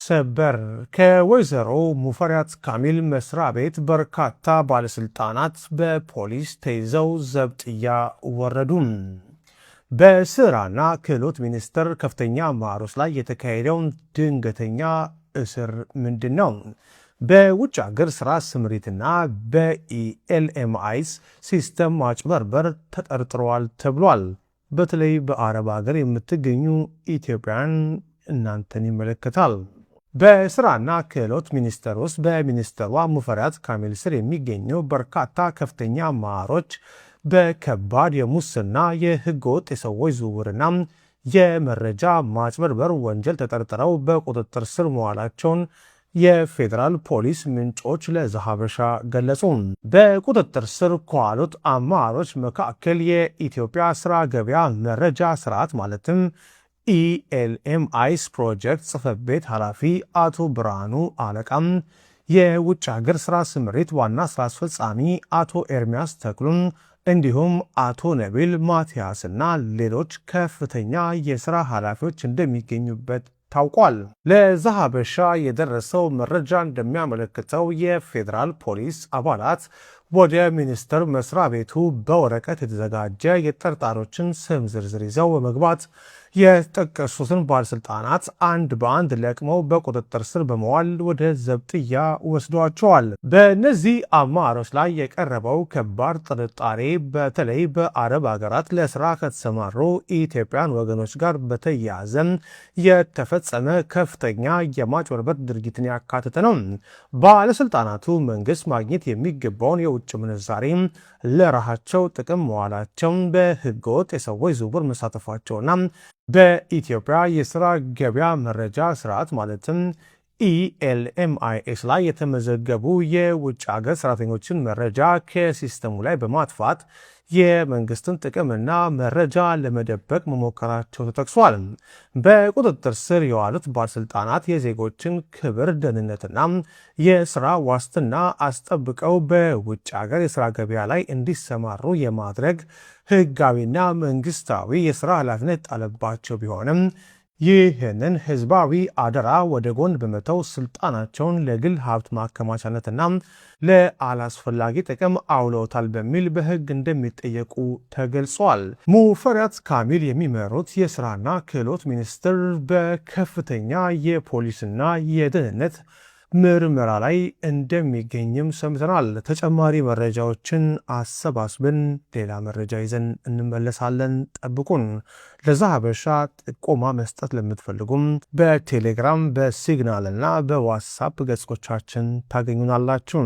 ሰበር! ከወይዘሮ ሙፈሪያት ካሚል መስሪያ ቤት በርካታ ባለስልጣናት በፖሊስ ተይዘው ዘብጥያ ወረዱ። በስራና ክህሎት ሚኒስቴር ከፍተኛ አመራሮች ላይ የተካሄደውን ድንገተኛ እስር ምንድን ነው? በውጭ ሀገር ስራ ስምሪትና በ ELMIS system ማጭበርበር ተጠርጥረዋል ተብሏል። በተለይ በአረብ ሀገር የምትገኙ ኢትዮጵያውያን እናንተን ይመለከታል። በስራና ክህሎት ሚኒስቴር ውስጥ በሚኒስትሯ ሙፈሪያት ካሚል ስር የሚገኙ በርካታ ከፍተኛ አመራሮች በከባድ የሙስና፣ የህገወጥ የሰዎች ዝውውርና የመረጃ ማጭበርበር ወንጀል ተጠርጥረው በቁጥጥር ስር መዋላቸውን የፌዴራል ፖሊስ ምንጮች ለዘሐበሻ ገለጹ። በቁጥጥር ስር ከዋሉት አመራሮች መካከል የኢትዮጵያ ስራ ገበያ መረጃ ስርዓት ማለትም ELMIS ፕሮጀክት ጽሕፈት ቤት ኃላፊ አቶ ብርሃኑ አለቃም፣ የውጭ ሀገር ስራ ስምሪት ዋና ስራ አስፈጻሚ አቶ ኤርሚያስ ተክሉን እንዲሁም አቶ ነቢል ማቲያስና ሌሎች ከፍተኛ የስራ ኃላፊዎች እንደሚገኙበት ታውቋል። ለዘሐበሻ የደረሰው መረጃ እንደሚያመለክተው የፌዴራል ፖሊስ አባላት ወደ ሚኒስቴር መስሪያ ቤቱ በወረቀት የተዘጋጀ የተጠርጣሪዎችን ስም ዝርዝር ይዘው በመግባት የተጠቀሱትን ባለስልጣናት አንድ በአንድ ለቅመው በቁጥጥር ስር በመዋል ወደ ዘብጥያ ወስዷቸዋል። በእነዚህ አመራሮች ላይ የቀረበው ከባድ ጥርጣሬ በተለይ በአረብ ሀገራት ለስራ ከተሰማሩ ኢትዮጵያን ወገኖች ጋር በተያያዘ የተፈጸመ ከፍተኛ የማጭበርበር ድርጊትን ያካተተ ነው። ባለስልጣናቱ መንግስት ማግኘት የሚገባውን የውጭ ምንዛሬ ለራሳቸው ጥቅም መዋላቸው፣ በህገወጥ የሰዎች ዝውውር መሳተፋቸውና በኢትዮጵያ የስራ ገበያ መረጃ ስርዓት ማለትም ELMIS ላይ የተመዘገቡ የውጭ ሀገር ሰራተኞችን መረጃ ከሲስተሙ ላይ በማጥፋት የመንግስትን ጥቅምና መረጃ ለመደበቅ መሞከራቸው ተጠቅሷል። በቁጥጥር ስር የዋሉት ባለስልጣናት የዜጎችን ክብር፣ ደህንነትና የስራ ዋስትና አስጠብቀው በውጭ ሀገር የስራ ገበያ ላይ እንዲሰማሩ የማድረግ ህጋዊና መንግስታዊ የስራ ኃላፊነት ጣለባቸው ቢሆንም፣ ይህንን ህዝባዊ አደራ ወደ ጎን በመተው ስልጣናቸውን ለግል ሀብት ማከማቻነትና ለአላስፈላጊ ጥቅም አውለውታል በሚል በህግ እንደሚጠየቁ ተገልጿል። ሙፈሪያት ካሚል የሚመሩት የስራና ክህሎት ሚኒስቴር በከፍተኛ የፖሊስና የደህንነት ምርመራ ላይ እንደሚገኝም ሰምተናል። ተጨማሪ መረጃዎችን አሰባስበን ሌላ መረጃ ይዘን እንመለሳለን። ጠብቁን። ለዘሐበሻ ጥቆማ መስጠት ለምትፈልጉም በቴሌግራም፣ በሲግናል እና በዋትሳፕ ገጾቻችን ታገኙናላችሁ።